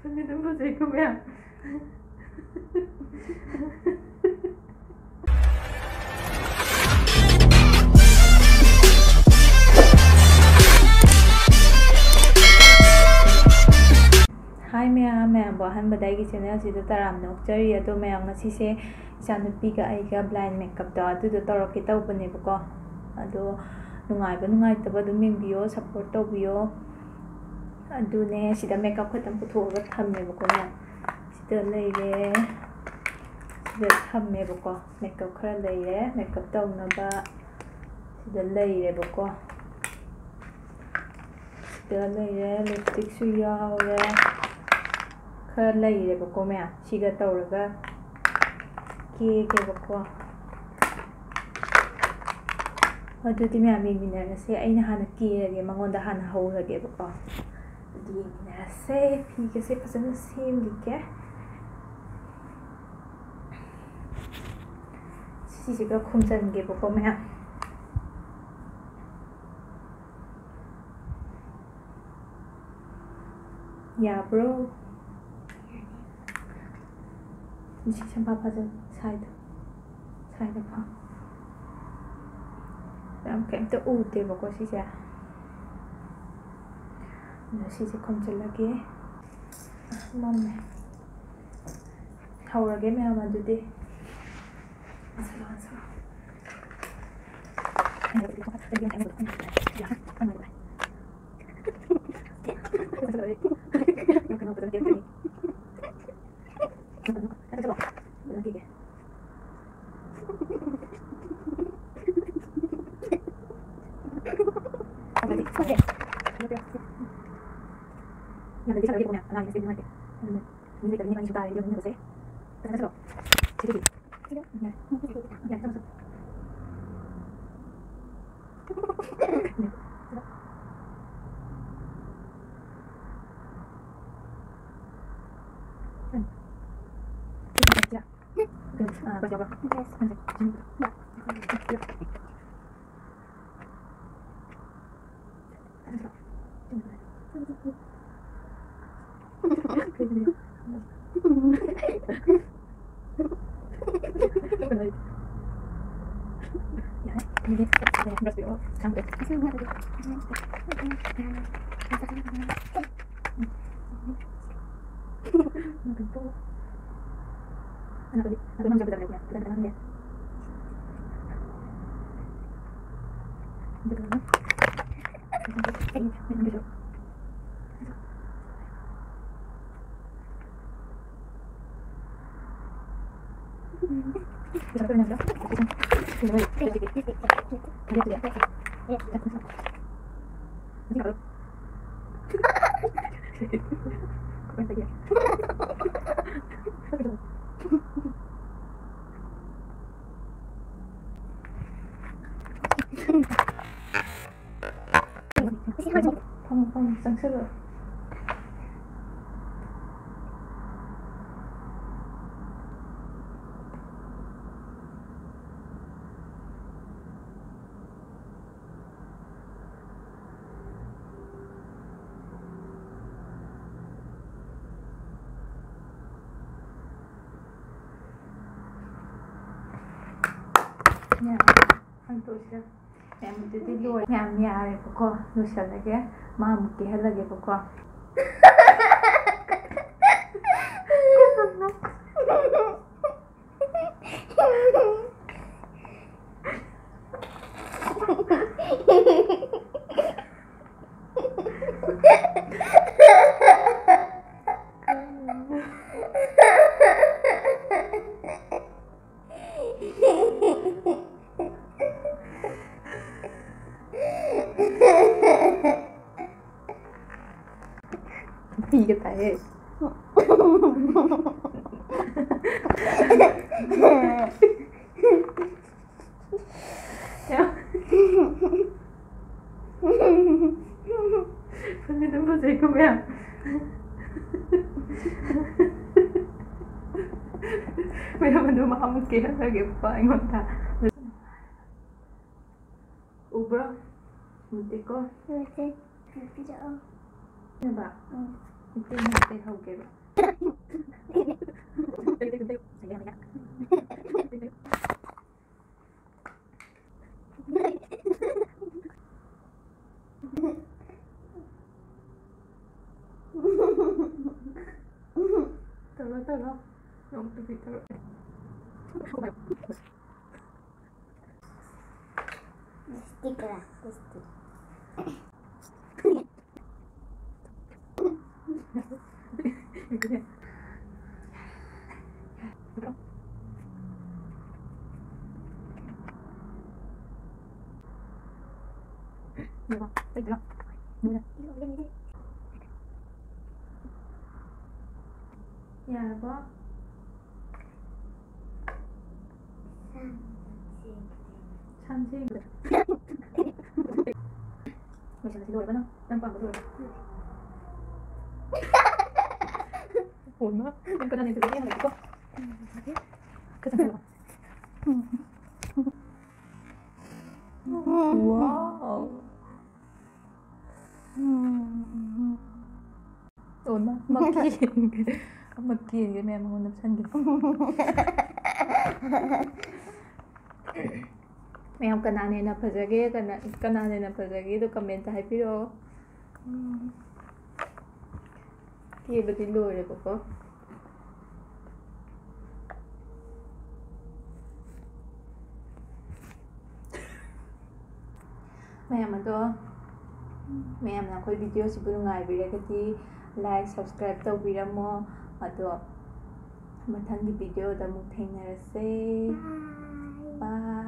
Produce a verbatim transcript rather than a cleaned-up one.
ꯅꯪꯗꯤ ꯑꯗꯨꯝ ꯐꯖꯩꯀꯣ ꯃꯌꯥꯝ꯫ ꯍꯥꯏ ꯃꯌꯥꯝ, ꯃꯌꯥꯝꯕꯨ ꯑꯍꯥꯟꯕꯗ ꯑꯩꯒꯤ ꯆꯦꯅꯦꯜꯁꯤꯗ ꯇꯔꯥꯝꯅ ꯑꯣꯛꯆꯔꯤ꯫ ꯑꯗꯣ ꯃꯌꯥꯝ, ꯉꯁꯤꯁꯦ ꯏꯆꯥꯅꯨꯄꯤꯒ ꯑꯩꯒ ꯕ꯭ꯂꯥꯏꯟ ꯃꯦꯀꯞꯇꯣ ꯑꯗꯨꯗꯣ ꯇꯧꯔꯛꯀꯦ ꯇꯧꯕꯅꯦꯕꯀꯣ꯫ ꯑꯗꯣ ꯅꯨꯡꯉꯥꯏꯕ ꯅꯨꯡꯉꯥꯏꯇꯕ ꯑꯗꯨꯝ ꯌꯦꯡꯕꯤꯌꯣ, ꯁꯞꯄꯣꯔꯠ ꯇꯧꯕꯤꯌꯣ꯫ ꯑꯗꯨꯅꯦ, ꯁꯤꯗ ꯃꯦꯀꯞ ꯈꯛꯇꯪ ꯄꯨꯊꯣꯛꯑꯒ ꯊꯝꯃꯦꯕꯀꯣ ꯃꯌꯥꯝ꯫ ꯁꯤꯗ ꯂꯩꯔꯦ, ꯁꯤꯗ ꯊꯝꯃꯦꯕꯀꯣ꯫ ꯃꯦꯀꯞ ꯈꯔ ꯂꯩꯔꯦ, ꯃꯦꯀꯞ ꯇꯧꯅꯕ ꯁꯤꯗ ꯂꯩꯔꯦꯕꯀꯣ꯫ ꯁꯤꯗ ꯂꯩꯔꯦ, ꯂꯤꯞꯁꯇꯤꯛꯁꯨ ꯌꯥꯎꯔꯦ, ꯈꯔ ꯂꯩꯔꯦꯕꯀꯣ ꯃꯌꯥꯝ꯫ ꯁꯤꯒ ꯇꯧꯔꯒ ꯀꯦꯒꯦꯕꯀꯣ꯫ ꯑꯗꯨꯗꯤ ꯃꯌꯥꯝ ꯌꯦꯡꯃꯤꯟꯅꯔꯁꯦ꯫ ꯑꯩꯅ ꯍꯥꯟꯅ ꯀꯦꯔꯒꯦ, ꯃꯉꯣꯟꯗ ꯍꯥꯟꯅ ꯍꯧꯔꯒꯦꯕꯀꯣ꯫ ꯑꯗꯨ ꯌꯦꯡꯃꯤꯟꯅꯔꯁꯦ꯫ ꯐꯤꯒꯁꯦ ꯐꯖꯅ ꯁꯦꯝꯈꯤꯒꯦ꯫ ꯁꯤꯁꯤꯒ ꯈꯨꯝꯖꯤꯟꯒꯦꯕꯀꯣ ꯃꯌꯥꯝ꯫ ꯌꯥꯕ꯭ꯔꯣ? ꯁꯤ ꯁꯝꯐꯥ ꯐꯥꯖꯜ ꯁꯥꯏꯗꯣ꯫ ꯁꯥꯏꯗ ꯐꯥꯎ꯫ ꯌꯥꯝ ꯀꯩꯝꯇ ꯎꯗꯦꯕꯀꯣ ꯁꯤꯁꯦ꯫ ꯑꯗꯣ ꯁꯤꯁꯦ ꯈꯨꯝꯖꯤꯜꯂꯒꯦ꯫ ꯑꯁ, ꯃꯝꯃꯦ꯫ ꯍꯧꯔꯒꯦ ꯃꯌꯥꯝ ꯑꯗꯨꯗꯤ꯫ ꯌꯥꯝꯅꯗꯤ ꯁꯥꯟꯅꯗꯦꯀꯣ ꯃꯌꯥꯝ, ꯑꯉꯥꯡꯒꯤ ꯉꯁꯤꯗꯤ ꯅꯨꯡꯉꯥꯏꯇꯦ꯫ ꯑꯗꯨꯅ ꯃꯤ ꯂꯩꯇꯕꯅꯤꯅ ꯏꯕꯥꯅꯤꯁꯨ ꯇꯥꯔꯦ, ꯌꯨꯝ ꯌꯨꯝꯗꯁꯦ꯫ ꯐꯖꯅ ꯆꯠꯂꯣ꯫ ꯁꯤꯗꯤ ꯌꯥꯔꯦ꯫ ꯌꯥꯔꯦ, ꯆꯠꯂꯣ, ꯆꯠꯂꯣ꯫ ꯐꯝꯃꯣ, ꯐꯝꯃꯣ, ꯆꯪꯁꯤꯜꯂꯣ꯫ ꯌꯥꯔꯦ, ꯍꯥꯡꯗꯣꯛꯑꯁꯤꯔ? ꯃꯌꯥꯝ ꯑꯗꯨꯗꯤ ꯂꯣꯏꯔꯦ꯫ ꯃꯌꯥꯝ ꯌꯥꯔꯦꯕꯀꯣ, ꯂꯣꯏꯁꯤꯜꯂꯒꯦ꯫ ꯃꯥ ꯑꯃꯨꯛ ꯀꯦꯍꯜꯂꯒꯦꯕꯀꯣ꯫ ꯄꯤꯒ ꯇꯥꯏꯌꯦ꯫ ꯐꯅꯤ ꯑꯗꯨꯝ ꯐꯖꯩꯀꯣ ꯃꯌꯥꯝ꯫ ꯃꯌꯥꯝ ꯑꯗꯨꯝ ꯑꯃꯨꯛ ꯀꯦꯍꯜꯂꯒꯦꯀꯣ ꯑꯩꯉꯣꯟꯗ꯫ ꯎꯕ꯭ꯔꯣ? ꯎꯗꯦꯀꯣ? ꯎꯗꯦ꯫ ꯄꯤꯔꯛꯑꯣ꯫ ꯅꯦꯕ? ꯎꯝ꯫ ꯃꯩꯇꯩ ꯃꯩꯇꯩ ꯍꯧꯒꯦꯕ꯫ ꯇꯧꯔꯣ, ꯇꯧꯔꯣ꯫ ꯅꯣꯡ ꯇꯨꯄꯤ ꯇꯧꯔꯣ꯫ Lipstick ꯔ? Lipstick꯫ ꯌꯥꯔꯕꯣ? ꯁꯝꯁꯦ ꯂꯣꯏꯁꯤꯜꯂꯁꯤ, ꯂꯣꯏꯔꯕ ꯅꯪ? ꯅꯪ ꯄꯥꯝꯕ ꯂꯣꯏꯔꯦ꯫ ꯑꯣꯏꯃꯥ, ꯅꯪ ꯀꯅꯥꯅ ꯏꯟꯇꯔꯚꯤꯌꯨ ꯌꯦꯡꯍꯜꯂꯛꯀꯦꯀꯣ? ꯈꯔ ꯆꯪꯁꯤꯜꯂꯣ꯫ ꯋꯥꯎ꯫ ꯑꯣꯏꯃꯥ, ꯑꯃ ꯀꯦꯟꯒ꯭ꯔꯦ꯫ ꯑꯃ ꯀꯦꯟꯒ꯭ꯔꯦ, ꯃꯌꯥꯝ ꯃꯉꯣꯟꯗ ꯅꯞꯁꯟꯒꯦ꯫ ꯃꯌꯥꯝ ꯀꯅꯥꯅ ꯍꯦꯟꯅ ꯐꯖꯒꯦ, ꯀꯅꯥ, ꯀꯅꯥꯅ ꯍꯦꯟꯅ ꯐꯖꯒꯦꯗꯣ comment ꯇ ꯍꯥꯏꯕꯤꯔꯛꯑꯣ꯫ ꯎꯝ꯫ ꯀꯦꯕꯗꯤ ꯂꯣꯏꯔꯦꯕꯀꯣ꯫ ꯃꯌꯥꯝ ꯑꯗꯣ, ꯃꯌꯥꯝꯅ ꯑꯩꯈꯣꯏ video ꯁꯤꯕꯨ ꯅꯨꯡꯉꯥꯏꯕꯤꯔꯒꯗꯤ like, subscribe ꯇꯧꯕꯤꯔꯝꯃꯣ꯫ ꯑꯗꯣ ꯃꯊꯪꯒꯤ video ꯗ ꯑꯃꯨꯛ ꯊꯦꯡꯅꯔꯁꯦ꯫ Bye꯫ Bye꯫